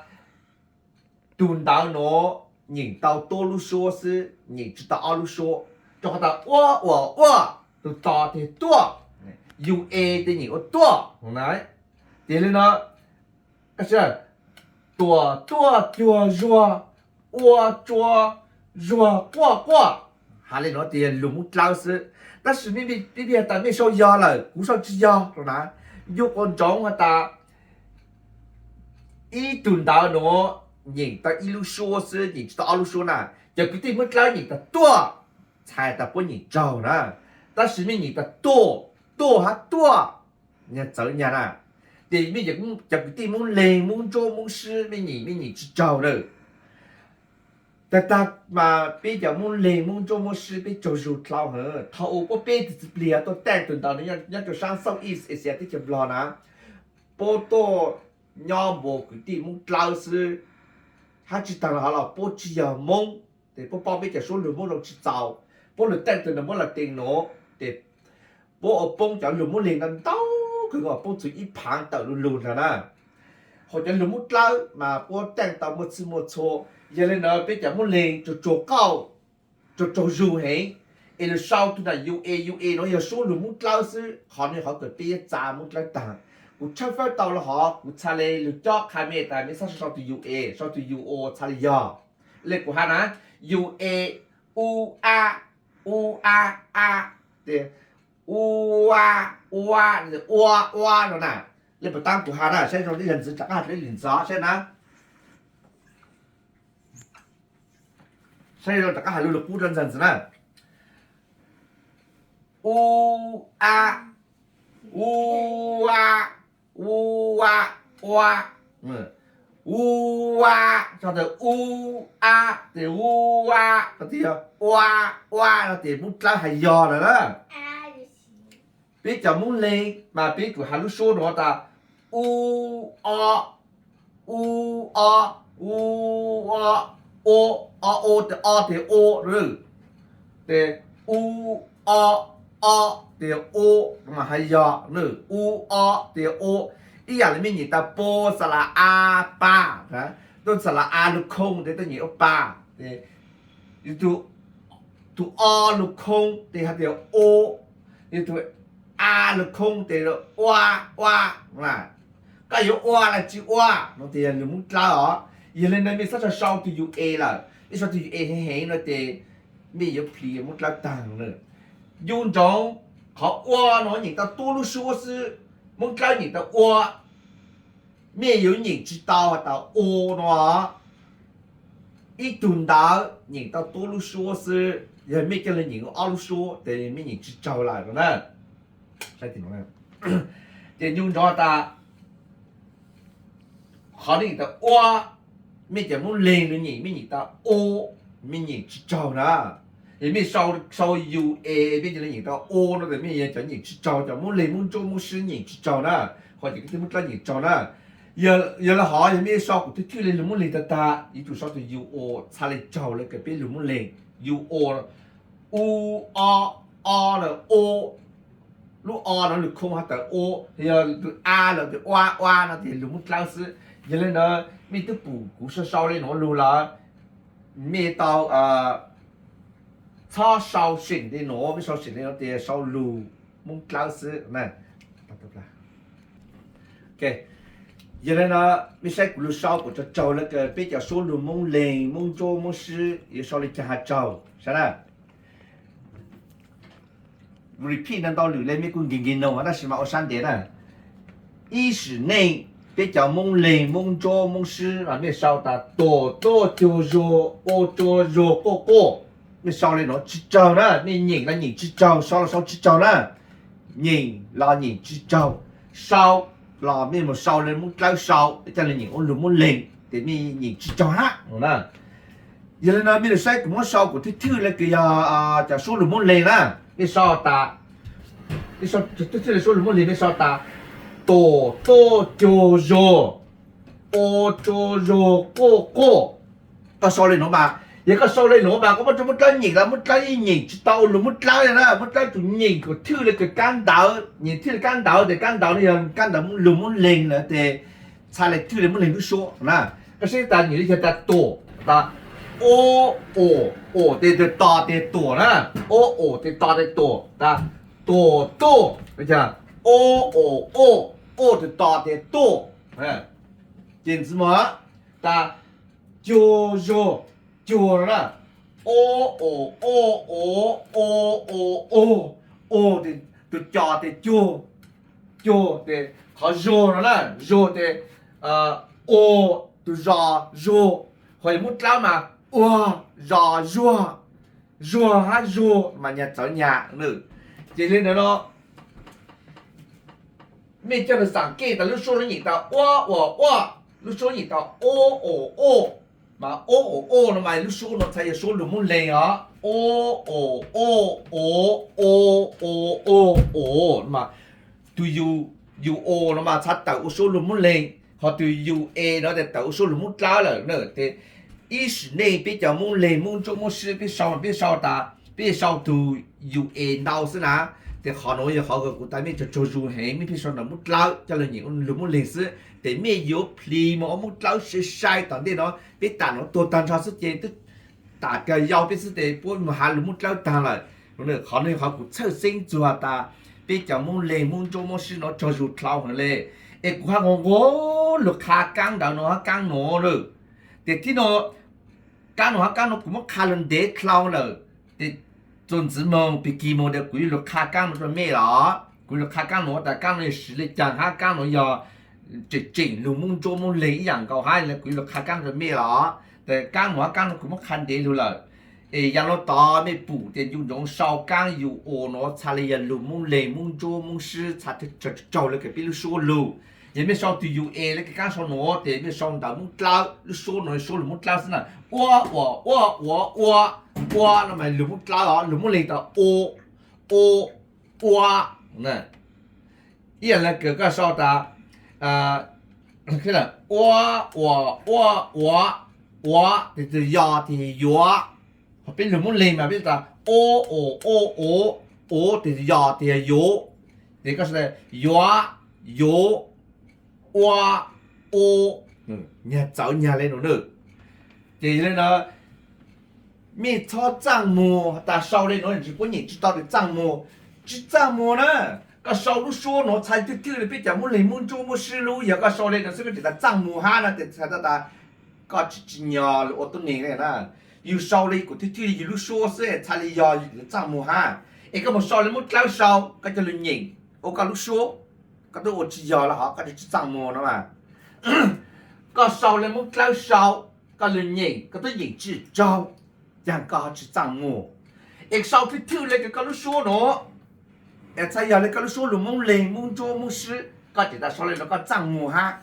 tug ntawv nuav nyeem tau tuab lub suab xwb, nyeem tsi tau ob lub suab. Rua qhov tas uab uas uaj, tug to tes tuaj, ua tes nyeem ua tuaj. Ces le nuav, tuam tuaj cuag zuag, ua rua, zuag quaj quaj. Has le nuav tes yog lug Moob Dlawb xwb. Tab sis mej, mej has tas mej sau yog lawm, kuv sau tsi yog rua na. Ncu quas ntsoov has tas ib tug ntawv nuav nyeem tau ib lub suab xwb, nyeem tsi tau ob lub suab na. Cov kwv tij Moob Dlawb nyeem tas tuaj, txhais tas puab nyeem tsaug na. Tab sis mej nyeem tas tuaj, tuaj hab tuaj, txawv nyag na. Ces mej cov kwv tij Moob Leeg, Moob Ntsuab, Moob Sib mej nyeem, mej nyeem tsi tsaug na. Tag tag mas peb cov Moob Leeg, Moob Ntsuab, Moob Sib peb tsaug zug dlhau hawv. Thaum uas puab peb tug txiv plig tuaj taij tug ntawv nuav nyob rua saab Southeast Asia teb chaws Nplog na, puab tuaj nyob npuas kwv tij Moob Dlawb xwb, hab tsi taag le hov los puab tsi yog Moob, tes puab paub peb cov suab lug Moob zoo tsi txaus. Puab lug taij tug ntawv Moob Latees nuav, tes puab ua poob cov lug Moob Leeg ntau ntau kawg, poob txug ib phaav tawm lug lug ntawd na. Hos cov lug Moob Dlawb mas puab taij tau muaj txhij muaj txhua. Yog le nuav peb cov Moob Leeg tsuas tsuag kauj, tsuas tsaug zug heev, es lug sau tug ntawm ua, ua nuav yog suab lug Moob Dlawb xwb, qhov nuav qhov kws peb yuav txav Moob Dlawb taag. Kuv tshawb fawb tau le hov kuv txhaj le lug cob qha mej tas mej txhob sau tug ua, sau tug ua txhaj le yog. Le kuv has na, ua, u, a, u, a, a, tes, ua, ua, ua, ua no na. Le puas taab kuv has na, saib zoo ib zag ntxiv rov qab has ib lwm ntxiv saib na. Saib zoo rov qab has lug lug qub rov ntxiv na. U, a, u, a, u, a, ua, u, a, tso tes u, a, tes u, a, ua, ua no tes Moob Dlawb has yog lawm na. Peb cov Moob Leeg mas peb tsuas has lub suab nuav tas u, o, u, o, u, o, o, o tes o tes u, tes u, o, o tes u, mas has yog u, o tes u. Ib yam le mej nyeem tas pua xa la a pa, tuaj xa la a lug khoo tes tuaj nyeem ua pa. Yog tug, tug o lug khoo tes has tias u, yog tug a lug khoo tes ua, ua. Koj yuav ua los tsis ua no tes yog lug Moob Dlawb os. Yog le nuav mej txhob sau tug ua lawm, mej sau tug ua heev heev no tes mej yuav plhis Moob Dlawb taag na. Ncu ntsoov, qhov ua no nyeem tau tuab lub suab xwb, Moob Dlawb nyeem tau ua. Mej yuav nyeem tsis tau has tas ua no. Ib tug ntawv nyeem tau tuab lub suab xwb, yog mej ca le nyeem ob lub suab tes mej nyeem tsis tsaug lawm no na. Ces ncu ntsoov tas qhov nyeem tas ua, mej cov Moob Leeg lug nyeem mej nyeem tas u, mej nyeem tsis tsaug na. Yog mej sau, sau U A, mej cia li nyeem tau o no tes mej yog cov nyeem tsis tsaug, cov Moob Leeg Moob Ntsuab Moob Sib nyeem tsis tsaug na, ho ces koj cov Moob Dlawb nyeem tsaug na. Yog, yog le hov yog mej sau kuv thwj thwj le lug Moob Leeg tag tag, yuav tsum sau tus U O txhaj le tsaug le kws peb lug Moob Leeg. U, o, o na, o, lub o no lug khoo has tawm o, yog tus a los tus ua, ua no tes lug Moob Dlawb xwb. Yog le ntawd mej twb pum kuv sau sau le nuav lug lawm, mej tau txhob sau seem le nuav, mej sau seem le nuav tes sau lug Moob Dlawb xwb. Yog le no mej saib kuv lug sau kuv tsaug tsaug le kws peb cov suab lug Moob Leeg Moob Ntsuab Moob Sib yuav sau le caag has tsaug saib na. Repeat ntau ntau lwm le mej kuj nkees nkees noog tab sis mas ua sab ntev na. Ib sim neej peb cov Moob Leeg Moob Ntsuab Moob Sib mas mej sau tas tuam tuaj cuag zuag, ua tsuag zuag quaj quaj. Mej sau le nuav tsis tsaug na, mej nyeem los nyeem tsis tsaug, sau los sau tsis tsaug na. Nyeem los nyeem tsis tsaug, sau los mej mus sau le Moob Dlawb sau, coj lug nyeem ua lug Moob Leeg tes mej nyeem tsis tsaug hab na. Yog le no mej lug saib kuv muab sau kuv thwj thwj le kws yog cov suab lug Moob Leeg na. Mej sau tas, thwj thwj le suab lug Moob Leeg mej sau tas tuam tuaj cuag zuag, ua tsuag zuag quaj quaj. Koj sau le nuav mas, yog koj sau le nuav mas koj muab rua Moob Dlawb nyeem los Moob Dlawb yeej nyeem tsis tau lug Moob Dlawb le na. Moob Dlawb tsuas nyeem kuv thwj le kws kab ntawv, nyeem thwj le kab ntawv tes kab ntawv no yog kab ntawv lug Moob Leeg lawm tes txhaj le thwj le Moob Leeg lub suab na. Koj saib tas nyeem le caag tas tuam, tas o, o, o tes tus to tes tuam na, o, o tes to tes tuam, tas tuam tuaj, o, o, o, o tus to tes tuaj. Ces ntxiv mus tas cuag zuag, cuag no na, o, o, o, o, o, o, o, o tes tus co tes cuag, cuag tes qhov zuag no na, zuag tes ua tus zos zuag, ho yog Moob Dlawb mas ua zos zuag, zuag hab zuag mas nyag txawv nyag. Ces le ntawd no mej coj lug xaam kej tas lub suab no nyeem tas ua, ua, ua, lub suab nyeem tas o, o, o, mas o, o, o no mas lub suab no txhaj yog suab lug Moob Leeg os. O, o, o, o, o, o, o, o no mas tus U, U O no mas txhaj tawm ua suab lug Moob Leeg, ho tus U A no tes tawm ua suab lug Moob Dlawb lawm na. Tes ib sim neej peb cov Moob Leeg Moob Ntsuab Moob Sib peb sau, peb sau tas peb sau tus U A ntau xwb na. Tes qhov nuav yog qhov kws kuv tas mej tsaug tsaug zug heev, mej pheej sau ntawv Moob Dlawb coj lug nyeem lug Moob Leeg xwb, tes mej yuav plis mus ua Moob Dlawb sai sai tom ntej no. Peb tam nuav tuag tag nrho xwb ces twb tam kawg yau peb xwb tes puab mus has lug Moob Dlawb tag lawm. Qhov no yog qhov kuv txhawj xeeb txug has tas peb cov Moob Leeg Moob Ntsuab Moob Sib no tsaug zug dlhau heev le. Es kuv hab nqua nqua lug qha kaab ntawv nuav hab kaab nuav na. Tes tib no kaab nuav hab kaab nuav kuv muab qha lug ntev dlhau lawm. Tes txuas ntxiv moog pig kig moog tes kuv yuav lug qha kaab nuav rua mej los. Kuv yuav lug qha kaab nuav tas kaab nuav yog siv le caag hab kaab nuav yog tseem tseem lug Moob Ntsuab Moob Leeg ib yaam nkaus hab, kuv yuav lug qha kaab nuav rua mej los. Tes kaab nuav hab kaab nuav kuv muab qha ntev lug lawm. Es yaam nuav tod mej pum tes ncu ntsoov sau kaab U O nuav txhaj le yog lug Moob Leeg Moob Ntsuab Moob Sib txhaj tsaug le kws peb lub suab lug. Yog mej sau tus U A le kws kaab sau nuav tes mej sau ntawv Moob Dlawb, lub suab nuav suab lug Moob Dlawb xwb na. Ua, ua, ua, ua, ua, ua no mas lug Moob Dlawb os, lug Moob Leeg tas o, o, ua. Ib yaam le kws koj sau tas ua, ua, ua, ua, ua tes tus yo tes yog yuav. Ho peb lug Moob Leeg mas peb tas o, o, o, o, o tes tus yo tes yog yuav. Tes koj sau tas yuav, yuav, ua, u, nyag txawv nyag le nuav na. Ces yog le no mej txhob txaaj muag tas sau le nuav tsis puab nyeem tsis tau tes txaaj muag. Tsis txaaj muag na. Koj sau lub suab nuav txhaj thwj thwj le peb cov Moob Leeg Moob Ntsuab Moob Sib lub, yog koj sau le nuav xwb koj tsis tas txaaj muag hab na tes txhais tau tas koj tsis tsim nyog lug ua tuab neeg le na. Yug sau le kuv thwj thwj le yug lub suab xwb txhaj le yog txaaj muag hab. Es koj mus sau le Moob Dlawb sau koj coj lug nyeem ua koj lub suab, koj twb ua tsis yog le hov koj tsis txaaj muag no mas. Koj sau le Moob Dlawb sau, koj lug nyeem koj twb nyeem tsis tsaug, caag koj ho tsis txaaj muag. Es sau thwj thwj le kws koj lub suab nuav, es txhaj yog le koj lub suab lug Moob Leeg Moob Ntsuab Moob Sib, koj tseem tas sau le nuav koj txaaj muag hab.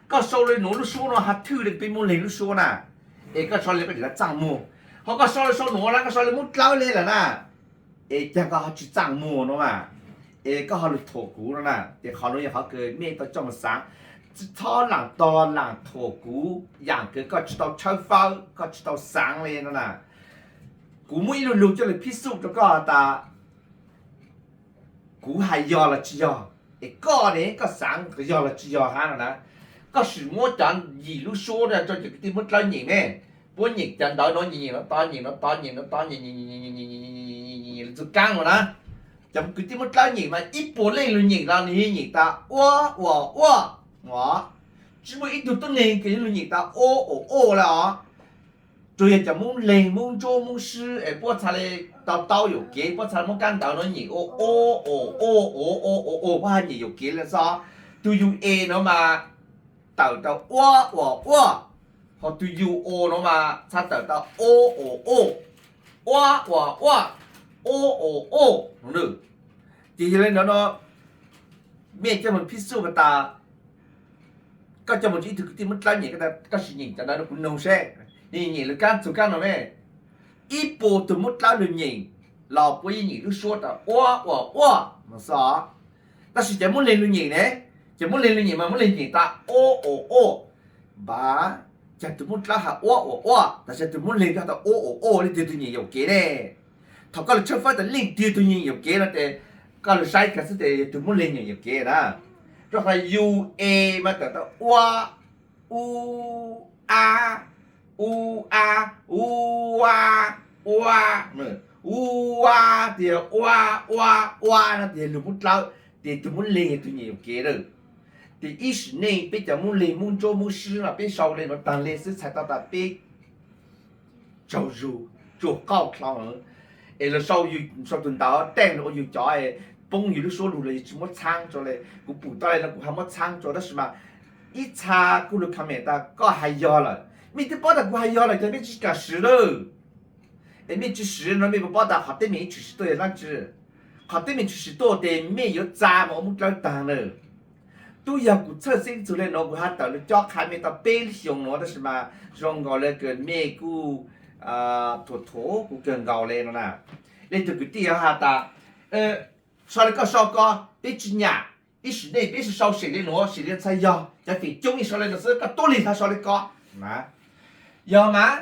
Koj sau le nuav lub suab nuav has thwj le peb Moob Leeg lub suab na, es koj sau le koj tseem tas txaaj muag. Ho koj sau le sau nuav na, koj sau le Moob Dlawb le lawm na, es caag koj ho tsi txaaj muag no mas, es koj ho lug thuam kuv no na. Ces qhov nuav yog qhov kws mej tau coj mus xaav, txhob laam tog laam thuam kuv yaam kws koj tsi tau tshawb fawb, koj tsi tau xaav le no na. Kuv muab ib lu lug coj lug phib xuj rua koj tas kuv has yog los tsi yog, es koj ne koj xaav yog los tsi yog hab no na. Koj sim muab cov yim lub suab rua cov kwv tij Moob Dlawb nyeem ne, puab nyeem cov ntawv nuav nyeem nyeem nuav tod nyeem nuav tod nyeem nuav tod nyeem nyeem txug kaab no na. Cov kwv tij Moob Dlawb nyeem mas ib puas leej lug nyeem los nwg yeej nyeem tas ua ua ua, tsi muaj ib tug tuab neeg kws lug nyeem tas o o o le os. Tsuas yog cov Moob Leeg, Moob Ntsuab, Moob Sib es puab txhaj le tau taub yuam kev, puab txhaj le muab kab ntawv nuav nyeem ua o o o o o o, puab has nyeem yuam kev le xwb. Tug yug e nuav mas tawm tau ua ua ua, ho tug yug o nuav mas txhaj tawm tau o o o, ua ua ua, o o o. Ces yog le nuav no, mej coj moog phib xuj has tas, koj coj moog rua ib tug kwv tij Moob Dlawb nyeem, koj sim nyeem cov ntawv rua kuv noog seb, nwg nyeem lug kaab txug kaab no ne. Ib puas tug Moob Dlawb lug nyeem los puab yeej nyeem lub suab tas ua ua ua no xwb. Tab sis cov Moob Leeg lug nyeem ne, cov Moob Leeg lug nyeem mas Moob Leeg nyeem tas o o o, npav, cov tug Moob Dlawb has ua ua ua, tab sis tug Moob Leeg has tas o o o, leej twg tug nyeem yuam kev ne? Thaum koj lug tshawb fawb tas leej twg tug nyeem yuam kev no ces koj lug saib kag xwb tes yog tug Moob Leeg nyeem yuam kev na. Rua qhov yug e mas tawm tau ua, u, a, u, a, ua, ua, ua, tes yog ua, ua, ua no tes yog lug Moob Dlawb, tes tug Moob Leeg yog tug nyeem yuam kev lawm. Tes ib sim neej peb cov Moob Leeg, Moob Ntsuab, Moob Sib mas peb sau le nuav taag le xwb txhais tau tas peb tsaug zug, tsuag qauj dlhau. Es lawv sau, sau tug ntawv teej lug ua yug cov poob yug lub suab lug los yug tsi muab txhaab rua le. Kuv pum tau le no kuv ho muab txhaab rua tab sis mas ib txha kuj lug comment tas koj has yog lawm. Mej twb paub tas kuv has yog lawm ces mej tsi kam siv lawm. Es mej tsi siv no mej puas paub tas qhov teeb meem ib tshwm sim tuaj yog dlaab tsi? Qhov teeb meem tshwm sim tuaj tes mej yuav txav moog ua Moob Dlawb taag lawm. Tub yog kuv txhawj xeeb txug le nuav kuv has tawm lug cob qha mej tau peb lub xyoo nuav tab sis mas zoo nkaus le kws mej kuj thuam thuam kuv kawg nkaus le no na. Leej twg kwv tij yuav has tas, sau le koj sau ko, peb tsi nyam, ib sim neej peb sau seem le nuav seem le txhaj yog, cov feem coob yeej sau le nuav xwb, koj tuab lig ho sau le ko. Yog mas,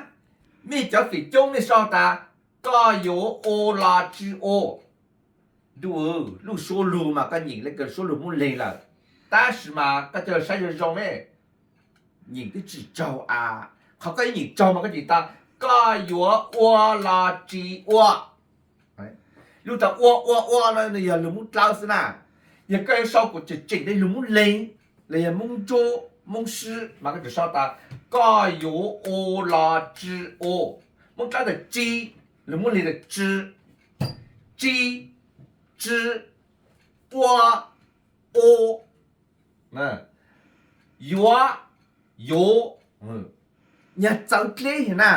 mej cov feem coob mej sau tas koj yuav ua los tsi ua. Ntuj, lub suab lug mas koj nyeem le kws suab lug Moob Leeg lawm, tab sis mas koj coj lug saib zoo zoo ne, nyeem twb tsi tsaug a. Qhov koj nyeem tsaug mas koj nyeem tas koj yuav ua los tsi ua. Lub tas ua ua ua no nws yog lug Moob Dlawb xwb na. Yog koj yuav sau kuas tseem tseem le lug Moob Leeg los yog Moob Ntsuab, Moob Sib mas koj tseem sau tas koj yuav ua los tsi ua. Moob Dlawb tas tsi, lug Moob Leeg tas tsi, tsi, tsi, ua, u, yuav, yuav, nyag txawv dleb na.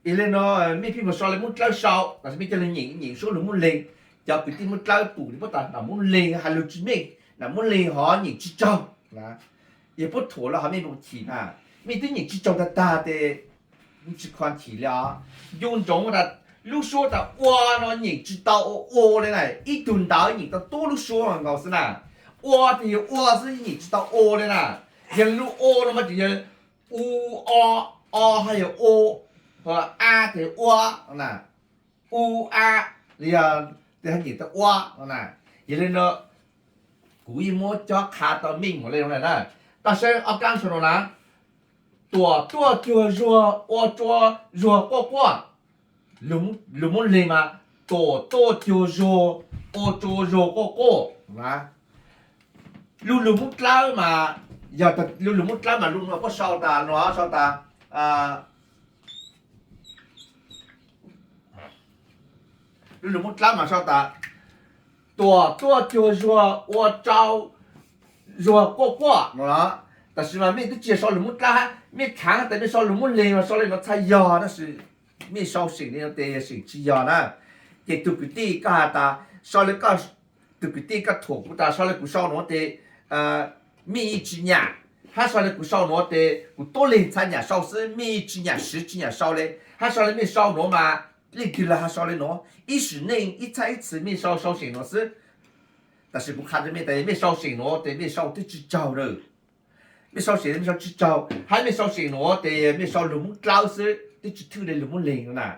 Es le no mej pheej mus sau le Moob Dlawb sau, tab sis mej coj lug nyeem nyeem suab lug Moob Leeg, cov kwv tij Moob Dlawb pum nws puab tas nam Moob Leeg has lug tsi meej, nam Moob Leeg hov nyeem tsi tsaug. Yog puab thuam los hov mej puas chim na? Mej twb nyeem tsi tsaug tag tag tes tsi kho chim le os. Nco ntsoov tas lub suab tas ua no nyeem tsi tau ua ua le na, ib tug ntawv nyeem tau tub lub suab nkaus xwb na. Ua tes yog ua xwb, nyeem tsi tau ua le na. Yog lub o no mas tseem yog u, o, o hab yog u, a tes yog ua na. U, a, li yog tes ho nyeem tau ua no na. Yog le no kuv yeej muab cob qha tau meej mus le no na. Koj saib ob kab sau no na, tuam tuaj cuag zuag ua tsua zuag quaj quaj. Lug Moob Leeg mas, tuam tuaj cuag zuag ua tsua zuag quaj quaj. Lub lug Moob Dlawb mas, yog lub lug Moob Dlawb mas lub no puab sau tas no, sau tas, lub lug Moob Dlawb mas sau tas, tuam tuaj cuag zuag ua tsua zuag quaj quaj no. Tab sis mas mej twb tsi yog sau lug Moob Dlawb hab, mej khaav tas mej sau lug Moob Leeg mas sau le no txhaj yog, tab sis mej sau seem le no tes yog seem tsi yog na. Ces tug kwv tij koj has tas sau le koj, tug kwv tij koj thuam kuv tas sau le kuv sau no tes mej yeej tsi nyam. Hab sau le kuv sau nuav tes kuv tuab leeg txhaj nyam sau xwb, mej tsi nyam siv tsi nyam sau le. Hab sau le mej sau nuav mas leej twg los has sau le nuav, ib sim neej ib txhab ib txhis mej sau sau seem nuav xwb. Tab sis kuv qha rua mej tas mej sau seem nuav tes mej sau twb tsi tsaug na. Mej sau seem mej sau tsi tsaug, hab mej sau seem nuav tes mej sau lug Moob Dlawb xwb, twb tsi thwj le lug Moob Leeg na.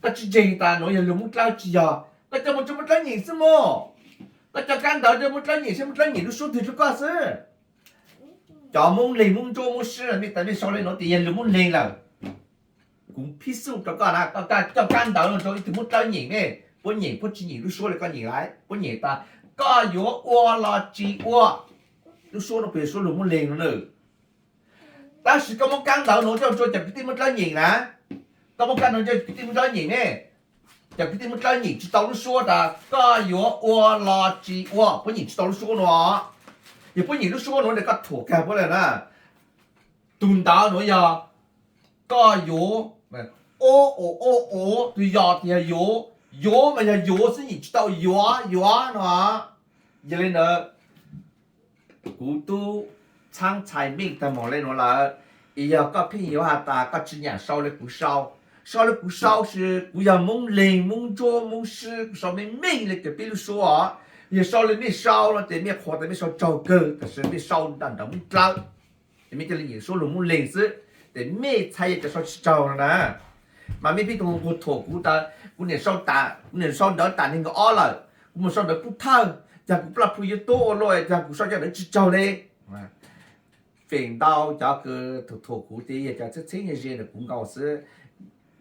Koj tsi ntseeg tas nuav yog lug Moob Dlawb tsi yog, koj coj moog rua Moob Dlawb nyeem xwb mog. Koj coj kab ntawv rua Moob Dlawb nyeem seb Moob Dlawb nyeem lub suab twg rua koj xwb. Cov Moob Leeg, Moob Ntsuab, Moob Sib mej tas mej sau le nuav tes yog lug Moob Leeg lawm. Kuv phib xuj rua koj na, koj coj kab ntawv nuav rua ib tug Moob Dlawb nyeem mej, puab nyeem puab tsi nyeem lub suab le koj nyeem lawm, puab nyeem tas koj yuav ua los tsis ua. Lub suab nuav puas yog suab lug Moob Leeg nuav na? Tab sis koj muab kab ntawv nuav coj rua cov kwv tij Moob Dlawb nyeem na, koj muab kab ntawv coj kwv tij Moob Dlawb nyeem ne, cov kwv tij Moob Dlawb nyeem tsi tau lub suab tas koj yuav ua los tsis ua, puab nyeem tsi tau lub suab nuav. Yog puab nyeem lub suab nuav tes koj thuam kag puab lawm na. Tug ntawv nuav yog koj yuav, o, o, o, o, tug yog tes yog yuav, yuav mas yog yuav xwb, nyeem tsi tau yuav, yuav no. Yog le ntawd, kuv tub txhaab txhais meej tag moog le nuav lawm. Es yog koj pheej yuav has tas koj tsi nyam sau le kuv sau, sau le kuv sau, sis kuv yog Moob Leeg, Moob Ntsuab, Moob Sib, kuv sau meej meej le kws peb lub suab os. Yog sau le mej sau no tes mej qhuas tas mej sau tsaug kawg, tab sis mej sau nram nrawm Moob Dlawb, es mej ca le nyeem suab lug Moob Leeg xwb, tes mej txhais yog cov sau tsi tsaug no na. Mas mej pheej tug thuam kuv tas kuv niam sau ntawv tas neeg nkaus ob lawm, kuv mus sau ntawv pub thawj, cas kuv plaj phu yuav tuab ua luaj, cas kuv sau cov ntawv tsi tsaug le. Feem ntau cov kws thuam thuam kuv tes yog cov txheeb txheeb ze ze ntawm kuv nkaus xwb.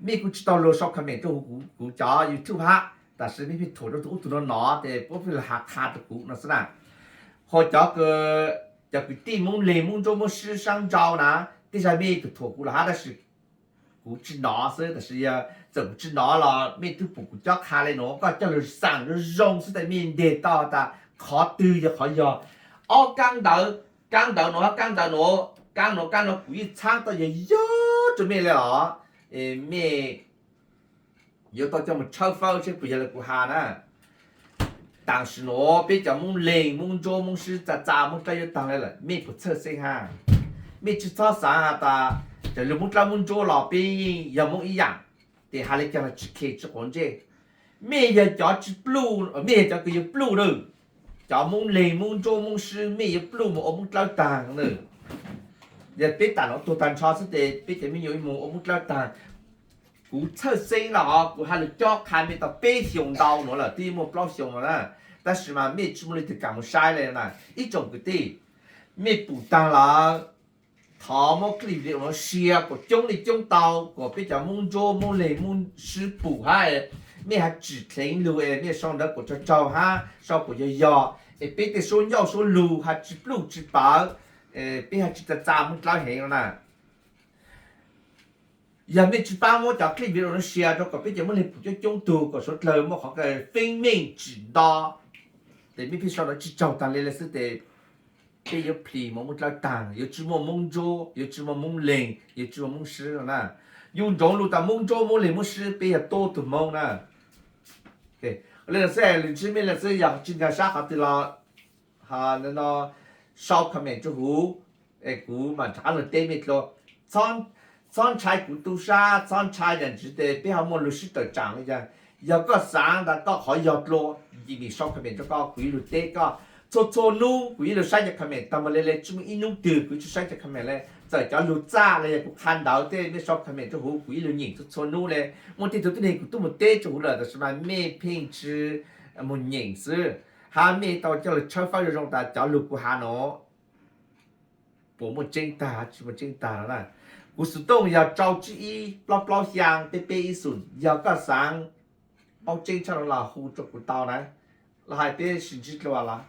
Mej kuj tsi tau lug sau comment rua huv kuv cov YouTube hab, tab sis mej pheej thuam rua tug ub tug no no tes puab pheej lug has qha rua kuv no xwb na. Ho cov, cov kwv tij Moob Leeg, Moob Ntsuab, Moob Sib, Saab Ntsau na, tej zag mej tug thuam kuv los hab tab sis kuv tsi nov xwb, tab sis yog txawm kuv tsi nov los mej twb pum kuv cob qha le nuav, koj coj lug xaam zoo zoo xwb tas mej nteg tau tas qhov twg yog qhov yog. Ob kaab ntawv, kaab ntawv nuav hab kaab ntawv nuav, kaab nuav kaab nuav kuv yeej txhaab tau yog yog rua mej le os. Mej yuav tau coj mus tshawb fawb seb puas yog le kuv has na. Tam sim nuav peb cov Moob Leeg, Moob Ntsuab, Moob Sib txav txav Moob Dlawb yuav taag le lawm, mej puas txhawj xeeb hab? Mej tsi txhob xaav has tas cov lug Moob Dlawb Moob Ntsuab los peb yeej yog Moob ib yaam, tes has le caag los tsi khe tsi quav ntsej. Mej yog cov tsi pluj, mej yog cov kws yuav pluj na. Cov Moob Leeg, Moob Ntsuab, Moob Sib mej yuav pluj mus ua Moob Dlawb taag na. Yog peb tam nuav tuag taag nrho xwb tes peb cov me nyuam mus ua Moob Dlawb taag. Kuv txhawj xeeb los kuv has lug cob qha mej tau peb xyoos ntau nuav lawm, twb muaj plaub xyoos nuav na, tab sis mas mej tsi muaj leej twg kam mus saib le na. Ib tsoom kwv tij, mej pum taag lawm, thov muab clip video nuav share kom coob leej coob tau, kom peb cov Moob Ntsuab, Moob Leeg, Moob Sib pum hab, mej has tsim dleev lug es mej sau ntawv kom tsaug tsaug hab sau kom yog yog, es peb tej suab ncauj suab lug has tsi pluj tsi pawv, peb has tsi txav txav Moob Dlawb heev no na. Yog mej tsi paab muab cov clip video nuav share rua kom peb cov Moob Leeg pum coob coob tug kom suav dlawg muaj qhov feeb meej tsim nto, tes mej pheej sau ntawv tsi tsaug taag le le xwb tes peb yuav plis mus Moob Dlawb taag, yuav tsi muaj Moob Ntsuab, yuav tsi muaj Moob Leeg, yuav tsi muaj Moob Sib no na. Yug ntsoov lug tas Moob Ntsuab, Moob Leeg, Moob Sib peb yog tuab tug Moob na. Le nuav xwb, lwm ntsib mej le xwb, yog tsi nkaag sab qhov twg los ho no sau comment rua huv, es kuv mam rov qaab lug teb mej dlua. Txhob ntshai kuv tu sab, txhob ntshai yam ntsis tes peb ho muaj lug sib tawm tsaam le caag. Yog koj xaav tas koj qhov yog dlua, yim mim sau comment rua koj, kuv yeej lug teb koj. Txhua txhua nub kuv yeej lug saib cov comment taag npaum le le, tsi muaj ib nub twg kuv tsi saib cov comment le. Txawm cov lug txaj los yog kuv qha ntawv tej mej sau comment rua huv kuv yeej lug nyeem txhua txhua nub le. Muaj tej tug tuab neeg kuv tub mus teb rua huv lawm tab sis mas mej pheej tsi mus nyeem xwb, hab mej tau coj lug tshawb fawb zoo zoo tas cov lug kuv has nuav puas muaj tseeb taag tsi muaj tseeb taag no na. Kuv xov tooj yog rau tsib ib plaub plaub xyaa peb peb ib xoom, yog koj xaav paub tseeb tshaj no los hu rua kuv tau na, los hais peb sim ntsib dlua los.